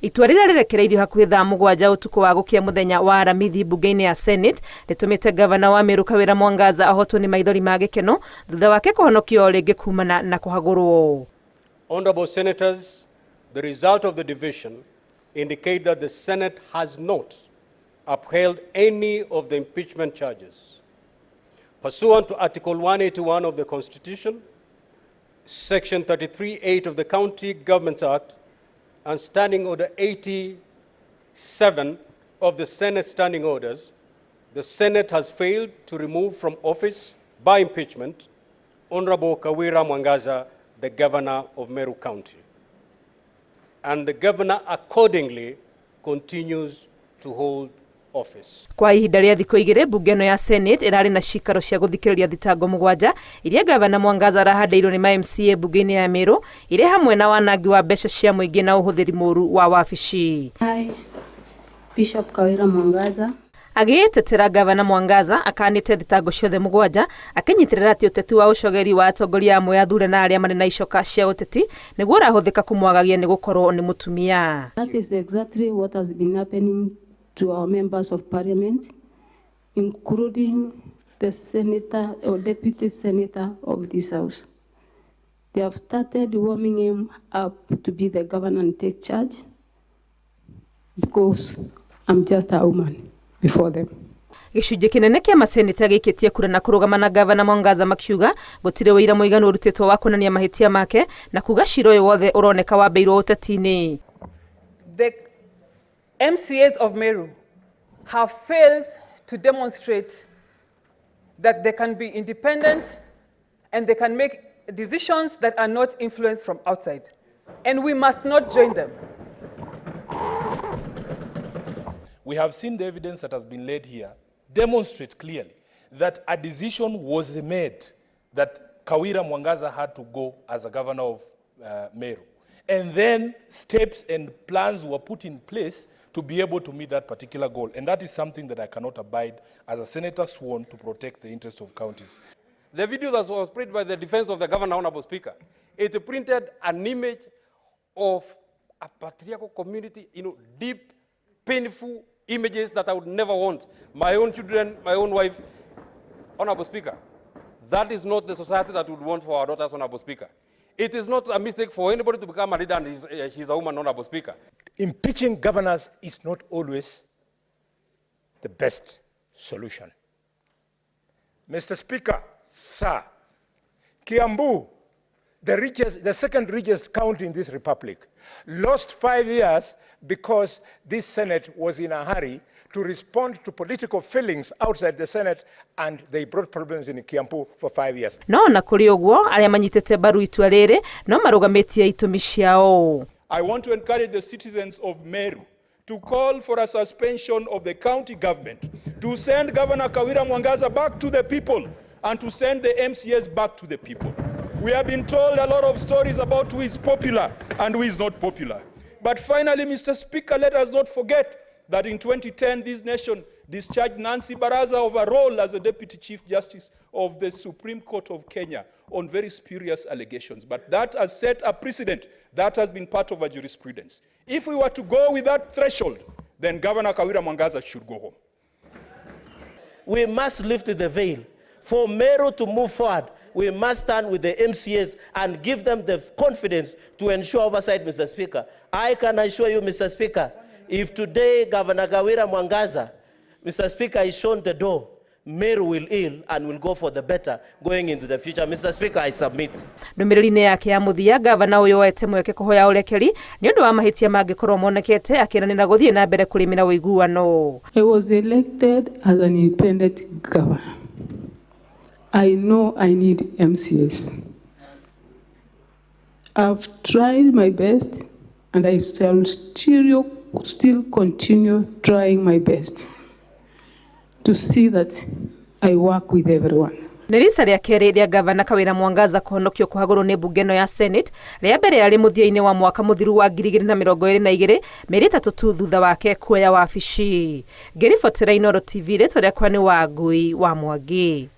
Itua rĩrĩa rĩrekereirio hakuhĩ thaa 7 ũtukũ wa gũkĩa mũthenya wa Aramithi mbunge-inĩ ya Senate rĩtũmĩte ngavana wa Meru Kawĩra Mwangaza ahotwo nĩ maithori ma gĩkeno thutha wake kũhonokio o rĩngĩ kumana na kũhagũrwo. Honorable Senators, the result of the division indicate that the Senate has not upheld any of the impeachment charges. Pursuant to Article 181 of the Constitution, Section 33(8) of the County Governments Act, and Standing Order 87 of the Senate Standing Orders, the Senate has failed to remove from office by impeachment Honorable Kawira Mwangaza, the Governor of Meru County. And the Governor accordingly continues to hold office. Kwa ihinda rĩa thikũ 2 mbunge ĩno ya Senate ĩrarĩ na cikaro cia gũthikĩrĩria thitango 7 iria ngavana Mwangaza arahandĩirwo nĩ ma MCA mbunge-inĩ ya Meru irĩ hamwe na wanangi wa mbeca cia mũingĩ na ũhũthĩri mũru wa wabici. I, Bishop Kawira Mwangaza. Agĩĩtetera ngavana Mwangaza akanĩte thitango ciothe 7 akĩnyitĩrĩra atĩ ũteti wa ũcogeri wa atongoria amwe athure na arĩa marĩ na icoka cia ũteti nĩguo ũrahũthĩka kũmwagagia nĩ gũkorwo nĩ mũtumia. That is exactly what has been happening to our members of parliament, including the senator or deputy senator of this house. They have started warming him up to be the governor and take charge because I'm just a woman before them. Gĩcunjĩ kĩnene kĩa maseneta gĩikĩtie kura na kũrũgama na ngavana Mwangaza makiuga gũtirĩ ũira mũiganu ũrutĩtwo wa kuonania mahĩtia make na kuga cira ũyũ wothe ũroneka wambĩirwo ũteti-inĩ. The MCAs of Meru have failed to demonstrate that they can be independent and they can make decisions that are not influenced from outside. And we must not join them. We have seen the evidence that has been laid here demonstrate clearly that a decision was made that Kawira Mwangaza had to go as a governor of Meru. And then steps and plans were put in place to be able to meet that particular goal. And that is something that I cannot abide as a senator sworn to protect the interests of counties. The video that was printed by the defense of the governor, Honorable Speaker, it printed an image of a patriarchal community, deep, painful images that I would never want. My own children, my own wife. Honorable Speaker, that is not the society that we would want for our daughters, Honorable Speaker. It is not a mistake for anybody to become a leader and she's a woman, Honorable Speaker. Impeaching governors is not always the best solution. Mr. Speaker, sir, Kiambu, the second richest county in this republic, lost 5 years because this Senate was in a hurry to respond to political feelings outside the Senate, and they brought problems in Kiambu for 5 years. No na kũrĩ ũguo, arĩa manyitĩte mbaru itua rĩrĩ no marũgamĩtie itũmi ciao. I want to encourage the citizens of Meru to call for a suspension of the county government, to send Governor Kawira Mwangaza back to the people, and to send the MCAs back to the people. We have been told a lot of stories about who is popular and who is not popular. But finally, Mr. Speaker, let us not forget that in 2010, this nation discharged Nancy Baraza of her role as a Deputy Chief Justice of the Supreme Court of Kenya on very spurious allegations. But that has set a precedent that has been part of our jurisprudence. If we were to go with that threshold, then Governor Kawira Mwangaza should go home. We must lift the veil. For Meru to move forward, we must stand with the MCAs and give them the confidence to ensure oversight, Mr. Speaker. I can assure you, Mr. Speaker, if today Governor Kawira Mwangaza, Mr. Speaker, is shown the door, Meru will heal and will go for the better going into the future. Mr. Speaker, I submit. Ndũmĩrĩri-inĩ yake ya mũthia, gavana ũyũ oete mweke kũhoya ũrekeri nĩ ũndũ wa mahĩtia mangĩkorwo monekete, akĩĩranĩra gũthiĩ na mbere kũrĩmĩra ũiguano. I was elected as an independent governor. I know I need MCAs. I've tried my best and I shall still continue trying my best to see that I work with everyone. Nĩ rica rĩa kerĩ rĩa gavana Kawira Mwangaza kũhonokio kũhagũrwo nĩ mbunge ĩno ya Senate, rĩa mbere yarĩ mũthia-inĩ wa mwaka mũthiru wa ngiri igĩrĩ na mĩrongo ĩrĩ na igĩrĩ, mĩeri 3 tu thutha wake kuoya wabici. Ngĩribotera Inooro TV, rĩtwa rĩakwa nĩ Wangui wa Mwangi.